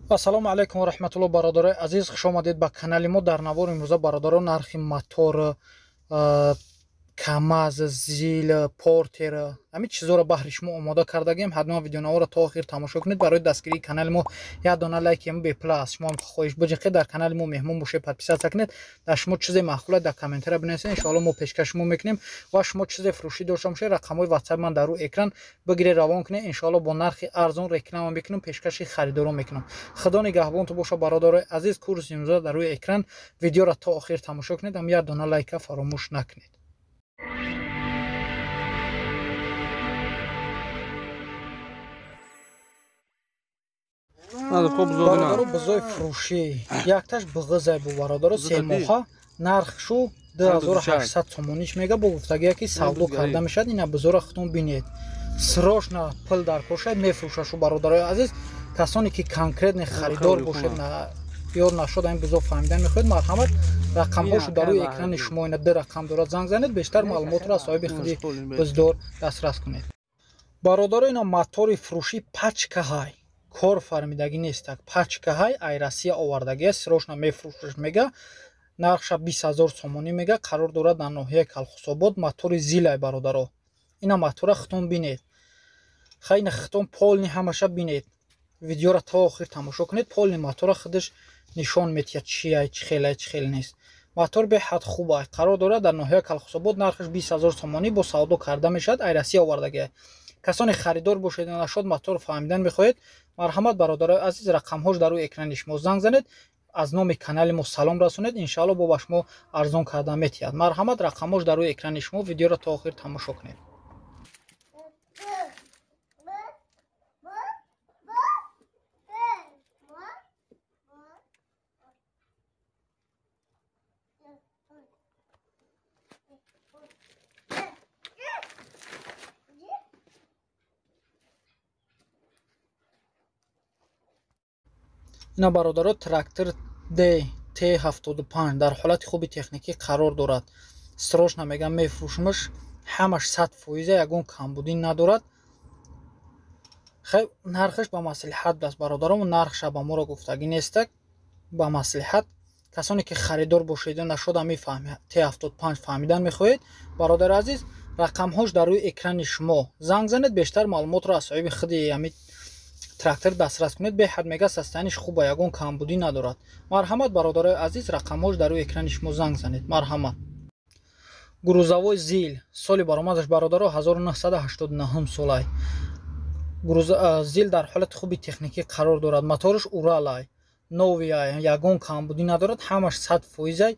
Ассалому алайкум ва раҳматуллоҳ, бародарои азиз, хуш омадед ба канали мо. Дар навори имрӯза, бародаро, нархи мотор, КамАЗ, ЗИЛ, Портер, ҳамин чизоро баҳри шумо омода кардагем. Ҳатман видеонаворо то охир тамошо кунед. Барои дастгирии канали мо як дона лайк ям бепула аз шумо хоҳиш буҷиқед. Дар канали мо меҳмон бошед, подписаться кунед. Дар шумо чизе маъқул дар комментария бинависед, иншоалло мо пешкаш шумо мекунем. Ва шумо чизе фурӯшӣ дошта бошед, рақамҳои WhatsApp ман дар рӯи экран бигиред, равон кунед. Иншоалло бо нархи арзон реклама мекунем, пешкаши харидорон мекунам. Худо нигаҳбонтон бошад, бародарои азиз. Курси имрӯза дар рӯи экран, видеоро то охир тамошо кунед, ҳам як дона лайка фаромӯш накунед. Бародаро, бузои фурӯшӣ якташ буғизай бу, бародаро, се моҳа, нархшу 2800 сомониш мега, бо гуфтагия ки савдо карда мешавад. Ина бузора худтон бинед, срочно пул дар кошад, мефурӯшашу. Бародарои азиз, касоне ки конкретно харидор бошед ё нашуд ин бузо фаҳмидан мехоҳед, марҳамат, рақамҳошу дар рӯи экрани шумо, ина ду рақам дорад, занг занед, бештар маълумотро аз соҳиби худи буздор дастрас кунед. Бародаро, ина мотори фурӯшӣ пачкаҳай, кор фармидагӣ нестак, пачкаҳай, ай Россия овардагия, срочно мефурӯшаш мега, нархша 20 000 сомонӣ мега, қарор дорад дар ноҳияи Калхусобод, мотори ЗИЛай. Бародаро, ина мотора худтон бинед, хай, ина худтон полный ҳамаша бинед, видеоро то охир тамошо кунед. Полный мотора худаш нишон метиҳад, чиай, чӣ хелай, чӣ хел нест. Мотор беҳад хуб ай, қарор дорад дар ноҳияи Калхусобод, нархаш 20 000 сомонӣ, бо савдо карда мешавад, ай Россия овардагия. Касоне харидор бошед, нашод мотор фаҳмидан мехоҳед, марҳамат, бародарои азиз, рақамҳош дар рӯи экрани шумо, занг занед, аз номи канали мо салом расонед, иншаалло бо ба шумо арзон карда метиҳад. Марҳамат, рақамҳош дар рӯи экрани шумо, видеоро то охир тамошо кунед. Ина, бародаро, трактор ДТ 75 дар ҳолати хуби техникӣ қарор дорад. Срочно мегам мефурӯшмаш, ҳамаш 100%, ягон камбудӣ надорад. Хай, нархаш ба маслиҳат аст, бародаром, нархша ба моро гуфтагӣ нестак, ба маслиҳат. Касоне ки харидор бошед, нашуда мефаҳмед, Т 75 фаҳмидан мехоҳед, бародари азиз, рақамҳош дар рӯи экрани шумо, занг занед, бештар маълумотро аз соҳиби худи ҳамин трактор дастрас кунед. Беҳад мега состояние ш хуба, ягон камбудӣ надорад. Марҳамат, бародарои азиз, рақамҳош дар рӯи экрани шумо, занг занед, марҳамат. Грузовой ЗИЛ, соли баромадаш, бародаро, 1989 солай. ЗИЛ дар ҳолати хуби техникӣ қарор дорад, мотораш Уралай, новый ай, ягон камбудӣ надорад, ҳамаш 100%ай,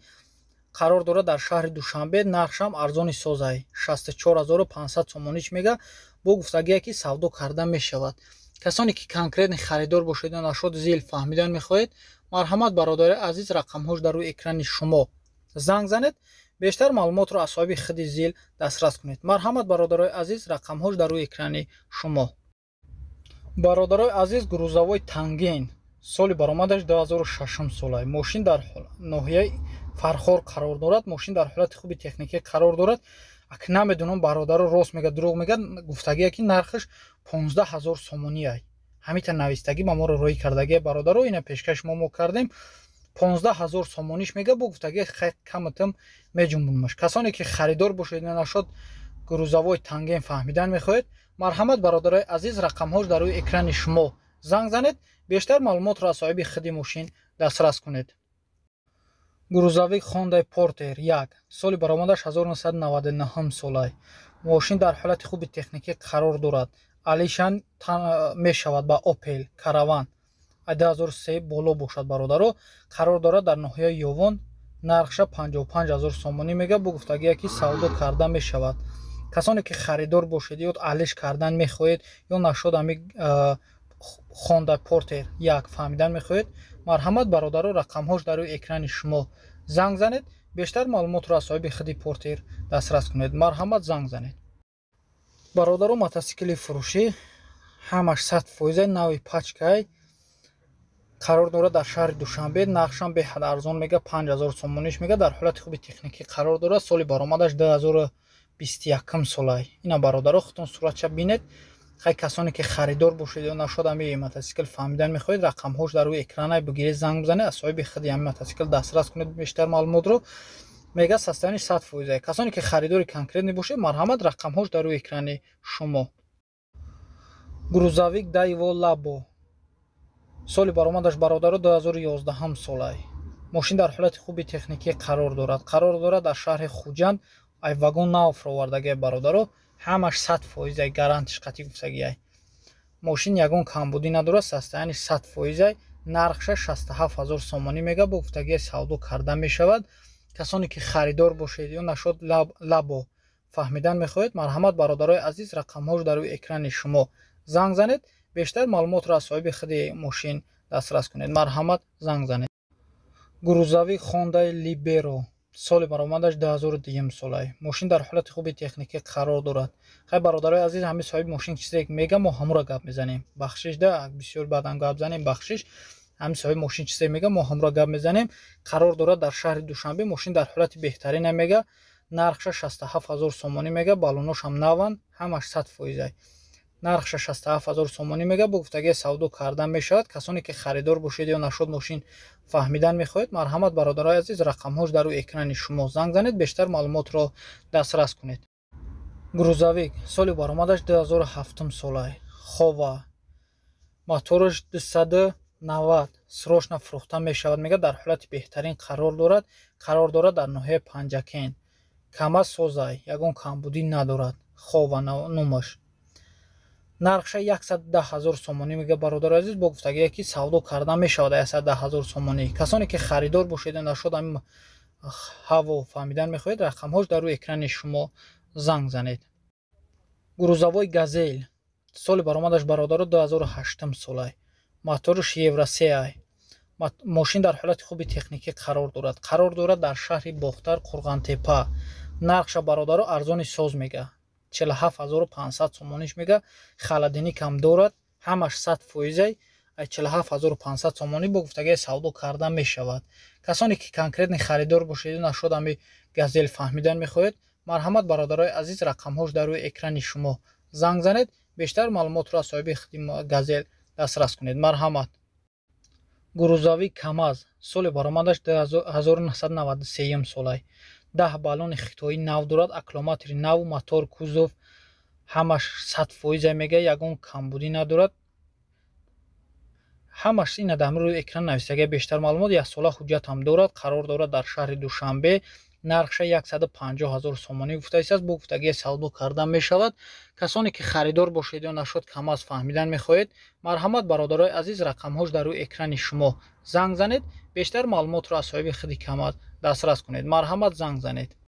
қарор дорад дар шаҳри Душанбе, нархшам арзони созай, 64 500 сомониш мега, бо гуфтагие ки савдо карда мешавад. Касоне ки конкретно харидор бошед, нашод ЗИЛ фаҳмидан мехоҳед, марҳамат, бародари азиз, рақамҳош дар рӯи экрани шумо, занг занед, бештар маълумотро аз соҳиби худи ЗИЛ дастрас кунед. Марҳамат, бародарои азиз, рақамҳош дар рӯи экрани шумо. Бародарои азиз, грузовой Танген, соли баромадаш 2006 солай, мошин дар ноҳияи Фархор қарор дорад, мошин дар ҳолати хуби техникӣ қарор дорад. Ак намедонам, бародаро, рост мега, дурӯғ мега, гуфтагие ки нархаш 15 000 сомонӣ ай. Ҳамита навистагӣ ба моро роҳӣ кардагие, бародаро, ина пешкаш мо кардем. 15 000 сомониш мега, бо гуфтагие каматам меҷунбонмаш. Касоне ки харидор бошед, нашод грузовой Танген фаҳмидан мехоҳед, марҳамат, бародарои азиз, рақамҳош дар рӯи экрани шумо, занг занед, бештар маълумотро аз соҳиби худи мошин дастрас кунед. Грузовик Хондай Портер як, соли баромадаш 1999 солай, мошин дар ҳолати хуби техникӣ қарор дорад, алишан мешавад ба Опел Караван 2003 боло бошад. Бародаро, қарор дорад дар ноҳияи Ёвон, нархша 55 000 сомонӣ мега, бо гуфтагие ки савдо карда мешавад. Касоне ки харидор бошед ё алиш кардан мехоҳед, ё нашуд ҳами Хонда Портер як фаҳмидан мехоҳед, марҳамат, бародаро, рақамҳош дар рӯи экрани шумо, занг занед, бештар маълумотро аз соҳиби худи Портер дастрас кунед. Марҳамат, занг занед. Бародаро, мотосикли фурӯшӣ, ҳамаш 100%, нави пачкай, қарор дорад дар шаҳри Душанбе, нархшам беҳад арзон мега, 5000 сомониш мега, дар ҳолати хуби техникӣ қарор дорад, соли баромадаш 2021 солай. Ина, бародаро, худтон суратша бинед. Хай, касоне ки харидор бошед ё нашуд ҳами мотосикл фаҳмидан мехоҳед, рақамҳош дар рӯи экранай, бигиред, занг бизанед, аз соҳиби худи ҳами мотосикл дастрас кунед бештар маълумотро. Мега, состояние 100%. Касоне ки харидори конкретный бошед, марҳамат, рақамҳош дар рӯи экрани шумо. Грузовик Дэу Лабо, соли баромадаш, бародаро, 2011 солай. Мошин дар ҳолати хуби техникӣ қарор дорад. Қарор дорад дар шаҳри Хуҷанд. Ай вагон нав фуровардагиай, бародаро, ҳамаш 100%, гарантиш қатъӣ гуфтагиай. Мошин ягон камбудӣ надорад, состояние 100%. Нархша 67 000 сомонӣ мега, бо гуфтагиай савдо карда мешавад. Касоне ки харидор бошед ё нашуд Лабо фаҳмидан мехоҳед, марҳамат, бародарои азиз, рақамҳош дар рӯи экрани шумо, занг занед, бештар маълумотро аз соҳиби худи мошин дастрас кунед. Марҳамат, занг занед. Грузовик Хондаи Либеро, соли баромадаш 2002 солай. Мошин дар ҳолати хуби техникӣ қарор дорад. Хай, бародарои азиз, ҳами соҳиби мошин чизе мега, мо ҳамура гап мезанем. Бахшиш да, бисёр баъдан гап занем, бахшиш. Ҳами соҳиби мошин чизе мега, мо ҳамура гап мезанем. Қарор дорад дар шаҳри Душанбе. Мошин дар ҳолати беҳтарина мега, нархша 67 000 сомонӣ мега. Баллоношам наванд, ҳамаш 100%. Нархша 67 000 сомонӣ мега, бо гуфтагии савдо карда мешавад. Касоне ки харидор бошед ё нашуд мошин фаҳмидан мехоҳед, марҳамат, бародарои азиз, рақамҳош дар рӯи экрани шумо, занг занед, бештар маълумотро дастрас кунед. Грузовик, соли баромадаш 2007 солай, Хова, мотораш 290, срочно фурӯхта мешавад мега. Дар ҳолати беҳтарин қарор дорад. Қарор дорад дар ноҳияи Панҷакент. Камаз созай, ягон камбудӣ надорад. Хова номаш. Нархша 110 000 сомонӣ мега, бародари азиз, бо гуфтагие ки савдо карда мешавад 110 000 сомонӣ. Касоне ки харидор бошед, нашуд ҳами ҳаво фаҳмидан мехоҳед, рақамҳош дар рӯи экрани шумо, занг занед. Грузовой Газель, соли баромадаш, бародаро, 2008 солай, моторш Евро 3. Мошин дар ҳолати хуби техникӣ қарор дорад. Қарор дорад дар шаҳри Бохтар, Қурғантепа. Нархша, бародаро, арзони соз мега, 47 500 сомониш мега. Холодильникам дорад, ҳамаш 100%. Ай 47 500 сомонӣ бо гуфтагии савдо карда мешавад. Касоне ки конкретный харидор бошеду нашуд ҳами Газель фаҳмидан мехоҳед, марҳамат, бародарои азиз, рақамҳош дар рӯи экрани шумо, занг занед, бештар маълумотро аз соҳиби худи Газель дастрас кунед. Марҳамат. Грузовик Камаз, соли баромадаш 1993 солай, 10 баллони хитоӣ нав дорад, аккумулятори нав, мотор, кузов ҳамаш 100% мега, ягон камбудӣ надорад. Ҳамаш ина дар рӯи экран нависага бештар маълумот. Яксола ҳуҷҷатам дорад. Қарор дорад дар шаҳри Душанбе. Нархша 150 000 сомонӣ гуфтааст, бо гуфтагии савдо карда мешавад. Касоне ки харидор бошед ё нашуд Камаз фаҳмидан мехоҳед, марҳамат, бародарои азиз, рақамҳош дар рӯи экрани шумо, занг занед, бештар маълумотро аз соҳиби худи Камаз дастрас кунед. Марҳамат, занг занед.